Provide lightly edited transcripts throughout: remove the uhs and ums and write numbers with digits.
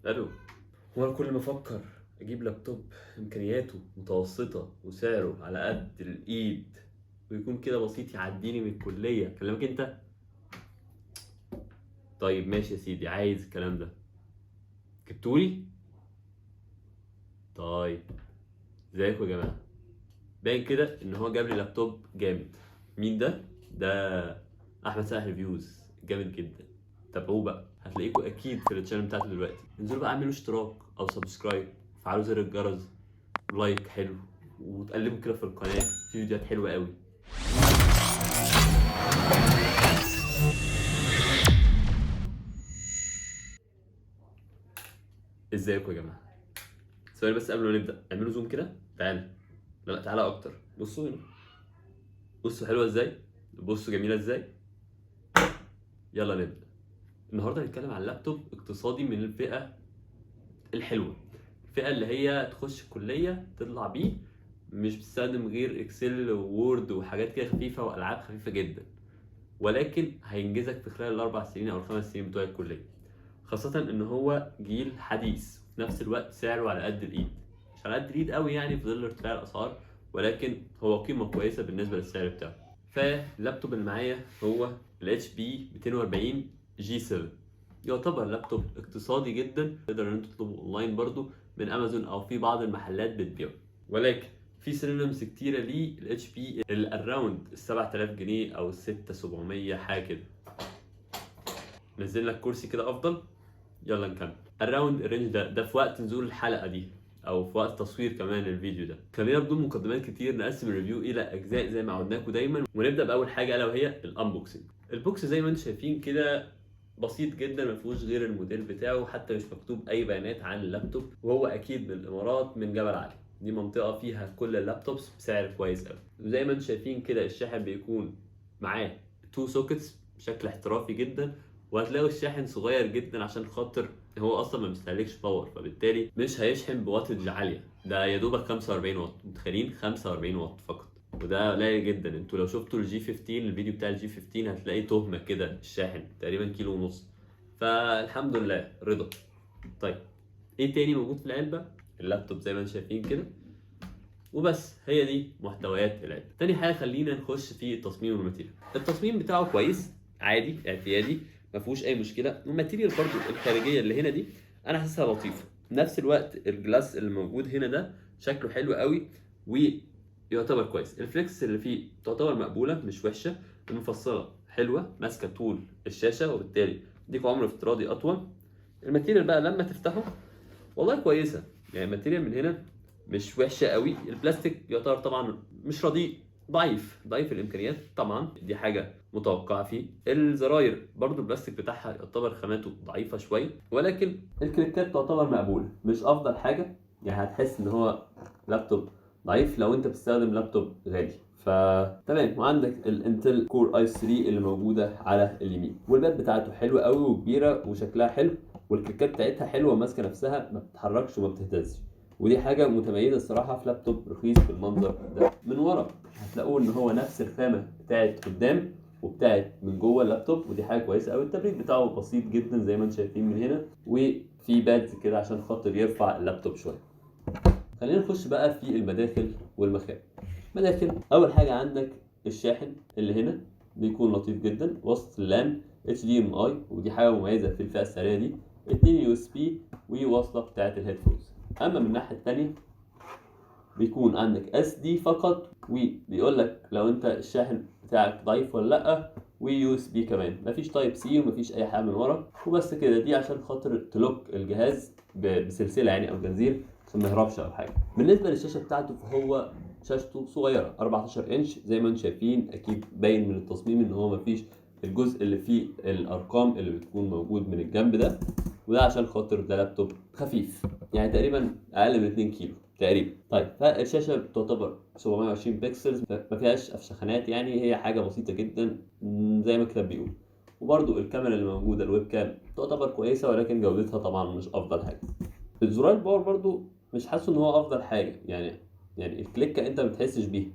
الو. هو انا كل ما افكر اجيب لابتوب امكانياته متوسطه وسعره على قد الايد ويكون كده بسيط يعديني من الكلية اكلمك انت. طيب ماشي يا سيدي، عايز الكلام ده جبتولي؟ طيب ازيكم يا جماعة؟ باين كده ان هو جاب لي لابتوب جامد. مين ده؟ ده احمد سقا reviews، جامد جدا. تابعوه بقى، هتلاقيكوا اكيد في ال channel بتاعته دلوقتي. انزلوا بقى اعملوا اشتراك او subscribe، فعلوا زر الجرس، like حلو، وتقلبوا كده في القناة، في فيديوهات حلوة قوي. ازيكم يا جماعة؟ ثواني بس قبل ما نبدا، اعملوا zoom كده. تعالى، لا لا تعالى اكتر. بصوا هنا، بصوا حلوة ازاي، بصوا جميلة ازاي. يلا نبدا. النهارده هنتكلم عن لابتوب اقتصادي من الفئة الحلوة، الفئة اللي هي تخش الكلية تطلع بيه، مش بتستخدم غير Excel و Word وحاجات كده خفيفة والعاب خفيفة جدا، ولكن هينجزك في خلال الاربع سنين او الخمس سنين بتوع الكلية، خاصة ان هو جيل حديث وفي نفس الوقت سعره على قد الايد، مش على قد الايد قوي يعني في ظل ارتفاع الاسعار، ولكن هو قيمة كويسة بالنسبة للسعر بتاعه. فاللابتوب اللي معايا هو ال HP 240 G7، يعتبر لابتوب اقتصادي جدا، تقدر ان انت تطلبه اونلاين برضو من امازون او في بعض المحلات بتبيعه، ولكن في synonyms كتيرة ليه ال HP ال around ال 7000 جنيه او 6700 حاجة كده. نزل لك كرسي كده افضل. يلا نكمل. around ال range ده في وقت نزول الحلقة دي او في وقت تصوير كمان الفيديو ده. خلينا بدون مقدمات كتير نقسم ال review الى اجزاء زي ما عودناكم دايما، ونبدا باول حاجة الا وهي ال unboxing. ال box زي ما انتم شايفين كده بسيط جدا، ما فيهوش غير الموديل بتاعه، حتى مش مكتوب اي بيانات عن اللابتوب، وهو اكيد من الامارات من جبل علي، دي منطقة فيها كل ال laptops بسعر كويس قوي. وزي ما انتم شايفين كده الشاحن بيكون معاه 2 sockets بشكل احترافي جدا، وهتلاقوا الشاحن صغير جدا عشان خاطر هو اصلا ما بيستهلكش power، فبالتالي مش هيشحن ب wattage عالية، ده يا دوبك 45 واط. متخيلين 45 واط فقط، وده قليل جدا. انتوا لو شفتوا ال G 15، الفيديو بتاع ال G 15 هتلاقيه تهمه كده الشاحن تقريبا كيلو ونص، فالحمد لله رضا. طيب ايه تاني موجود في العلبة؟ اللابتوب زي ما انتم شايفين كده، وبس هي دي محتويات العلبة. تاني حاجة خلينا نخش في التصميم وال material. التصميم بتاعه كويس، عادي اعتيادي، ما فيهوش اي مشكلة. وال material برضو الخارجية اللي هنا دي انا حاسسها لطيفة. نفس الوقت ال glass اللي موجود هنا ده شكله حلو قوي ويعتبر كويس. ال flex اللي فيه تعتبر مقبولة مش وحشة، المفصلة حلوة ماسكه طول الشاشة، وبالتالي ديك عمر افتراضي اطول. ال material بقى لما تفتحه والله كويسة، يعني ال material من هنا مش وحشة قوي. البلاستيك يعتبر طبعا مش رديء، ضعيف ضعيف الامكانيات طبعا، دي حاجة متوقعه فيه. الزراير برضو البلاستيك بتاعها يعتبر خاماته ضعيفة شوية، ولكن الكليكات تعتبر مقبولة، مش افضل حاجة. يعني هتحس ان هو لابتوب ضعيف لو انت بتستخدم لابتوب غالي، فتمام. وعندك ال Intel Core i3 اللي موجودة على اليمين، وال pad بتاعته حلوة قوي وكبيره وشكلها حلو، والكليكات بتاعتها حلوة ماسكه نفسها، ما بتتحركش وما بتهتزش، ودي حاجة متميزة الصراحة في لابتوب رخيص بالمنظر ده. من ورا هتلاقوه ان هو نفس الخامة بتاعت قدام وبتاعت من جوه اللابتوب، ودي حاجة كويسة قوي. التبريد بتاعه بسيط جدا زي ما انتم شايفين من هنا، وفي pads كده عشان خاطر يرفع اللابتوب شوية. خلينا نخش بقى في المداخل والمخارج. مداخل، اول حاجة عندك الشاحن اللي هنا بيكون لطيف جدا، وصل لان HDMI، ودي حاجة مميزة في الفئة السعرية دي، 2 USB، ووصله بتاعت ال headphones. اما من الناحية الثانية بيكون عندك SD فقط، وبيقول لك لو انت الشاحن بتاعك ضعيف ولا لا، و USB كمان، مفيش Type C ومفيش اي حاجة من ورا، وبس كده. دي عشان خاطر ت lock الجهاز بسلسلة يعني او جنزير عشان ما يهربش او حاجة. بالنسبة للشاشه بتاعته فهو شاشته صغيرة 14 انش زي ما انتم شايفين، اكيد باين من التصميم ان هو مفيش الجزء اللي فيه الارقام اللي بتكون موجود من الجنب ده، وده عشان خاطر ده لابتوب خفيف، يعني تقريبا اقل من 2 كيلو تقريبا. طيب فالشاشه بتعتبر 720 pixels، ما فيهاش افشخانات، يعني هي حاجة بسيطة جدا زي ما الكتاب بيقول. وبرده الكاميرا اللي موجودة ال webcam تعتبر كويسة، ولكن جودتها طبعا مش افضل حاجة. الزرار ال power برده مش حاسه ان هو افضل حاجة، يعني الكليكه انت ما بتحسش بيها،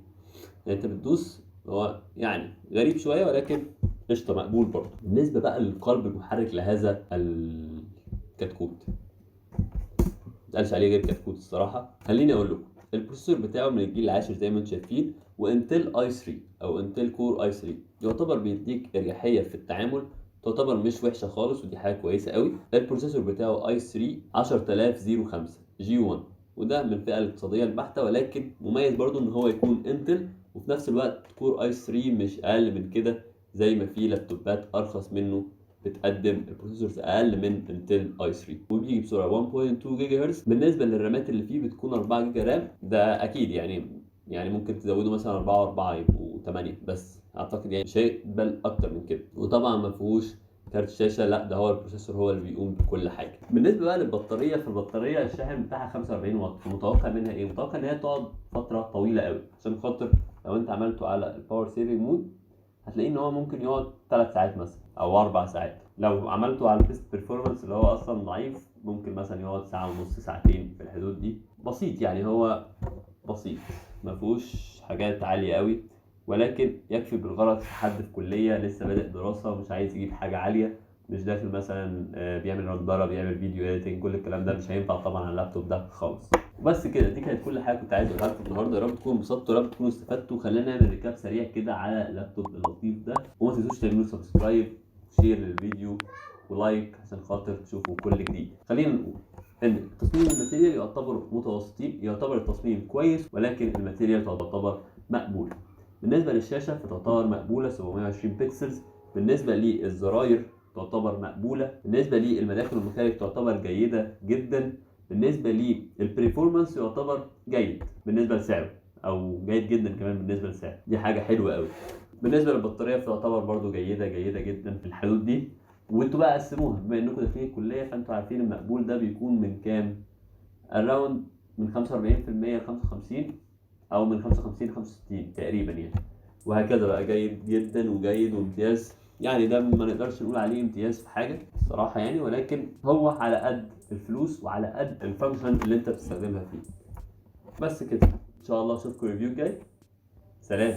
يعني انت بتدوس هو يعني غريب شوية، ولكن قشطه مقبول برده. بالنسبة بقى للقلب المحرك لهذا الكتكوت، متقالش عليه غير كتكوت الصراحة. خليني اقول لكم ال processor بتاعه من الجيل العاشر زي ما انتم شايفين، و Intel i3 او Intel Core i3، يعتبر بيديك اريحية في التعامل، تعتبر مش وحشة خالص، ودي حاجة كويسة قوي. ال processor بتاعه i3 10005 G1، وده من الفئة الاقتصادية البحته، ولكن مميز برضو ان هو يكون Intel وفي نفس الوقت Core i3، مش اقل من كده، زي ما في لابتوبات ارخص منه بتقدم ال processors اقل من Intel i3. وبيجي بسرعة 1.2 جيجا هرتز. بالنسبة للرامات اللي فيه بتكون 4 جيجا RAM، ده اكيد يعني ممكن تزودوا مثلا 4 و4 يبقوا 8، بس اعتقد يعني مش هيقبل اكتر من كده. وطبعا ما فيهوش كارت شاشه، لا ده هو ال processor هو اللي بيقوم بكل حاجه. بالنسبة بقى للبطاريه، فالبطاريه الشاحن بتاعها 45 واط. متوقع منها ايه؟ متوقع ان هي تقعد فترة طويلة قوي، عشان خاطر لو انت عملته على ال power saving mode هتلاقيه ان هو ممكن يقعد 3 ساعات مثلا او 4 ساعات. لو عملته على ال best performance اللي هو اصلا ضعيف ممكن مثلا يقعد ساعة ونص، ساعتين، في الحدود دي. بسيط يعني، هو بسيط ما فيهوش حاجات عالية قوي، ولكن يكفي بالغرض في حد في كليه لسه بادئ دراسة ومش عايز يجيب حاجة عاليه، مش داخل مثلا بيعمل رندره، بيعمل video editing، كل الكلام ده مش هينفع طبعا على اللابتوب ده خالص. وبس كده، دي كانت كل حاجة كنت عايز اقولها لكم النهارده. يا رب تكونوا انبسطتوا، يا رب تكونوا استفدتوا. خلينا نعمل recap سريع كده على اللابتوب اللطيف ده، وما تنسوش تعملوا subscribe، share للفيديو، و like عشان خاطر تشوفوا كل جديد. خلينا نقول ان تصميم ال material يعتبر متوسطين، يعتبر التصميم كويس ولكن ال material تعتبر مقبول. بالنسبة للشاشه فتعتبر مقبوله، 720 pixels. بالنسبة للزراير تعتبر مقبوله. بالنسبة للمداخل والمخارج تعتبر جيدة جدا. بالنسبة لل performance يعتبر جيد بالنسبة لسعره، او جيد جدا كمان بالنسبة لسعره، دي حاجة حلوة قوي. بالنسبة للبطاريه فتعتبر برضو جيده، جيدة جدا في الحدود دي. وانتوا بقى قسموها، بما انكم داخلين الكلية فانتوا عارفين المقبول ده بيكون من كام، around من 45% ل 55 او من 55 ل 65 تقريبا يعني، وهكذا بقى جيد جدا وجيد وامتياز. يعني ده ما نقدرش نقول عليه امتياز في حاجة الصراحة يعني، ولكن هو على قد الفلوس وعلى قد ال function اللي انت بتستخدمها فيه. بس كده، ان شاء الله اشوفكم review الجاي. سلام.